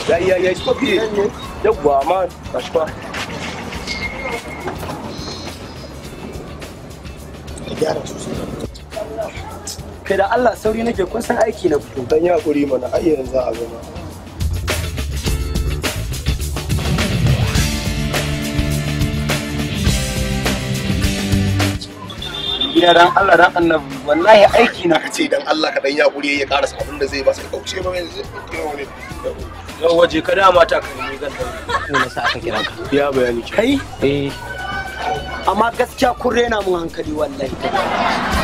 Ya ya ya, stop here. Yawwa amma ba shi fa. Gyara sosai. Kai da Allah, sauri nake, kun san aiki na fito. Dan ya hakuri mana, ai yanzu za a gama. Gida, dan Allah dan Annabi, wallahi aiki na. Ka ce dan Allah ka dan ya hakuri ya karasa abin da zai ba, sai kauce ba yanzu. Yau waje ka dama ta kalmi zan daure. Ne nasa aka kira ka? Ya bayani ke. Kai. Eh. Amma gaskiya kun rena mun hankali wallahi.